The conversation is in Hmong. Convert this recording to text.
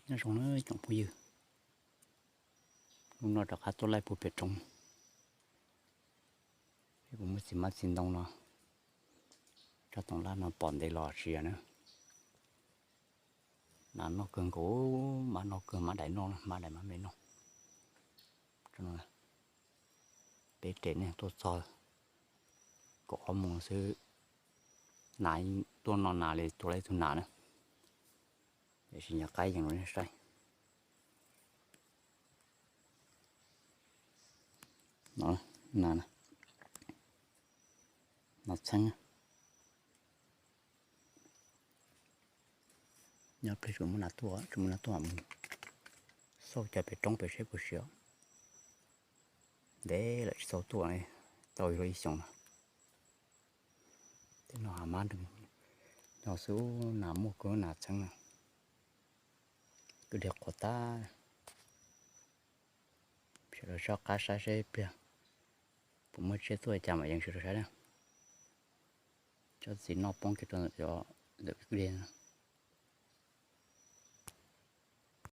Nyob zoo na tsoom phooj ywg, hnub no rov qab tuaj laij puag pem roob. Peb kuj muaj txiv hmab txiv ntoo no, tsob toov laj no pom ntev los tsis yog na. Nas noj kawg nkaus, hmab noj kawg, hmab daim noj, hmab daim hmab me noj. Peb tes nej tuaj txog kaum ob moos xwb, nas tuaj no nas li tua tau ib tug nas na. Tiam sis nyob qaib yees rau nej saib. No, nas, nas txheeb. Nyob pliag tsis muaj nas tuaj, tsis muaj nas tuaj mus xauj cov pem roob pem seb puas siav. Ntev lawm tsis tau tuaj, tau yuav luag ib xyoos no. Tej no hav hmab nrees nyob xwb, nas muaj kawg, nas txheeb na. Kwj deg qhuav tag. Sawv daws soj qab saib seb pliag puas muaj tsiaj tuaj li cas mam yees sawv daws saib na. Tsob txiv noj poob kiag rau ntawm kwj deg.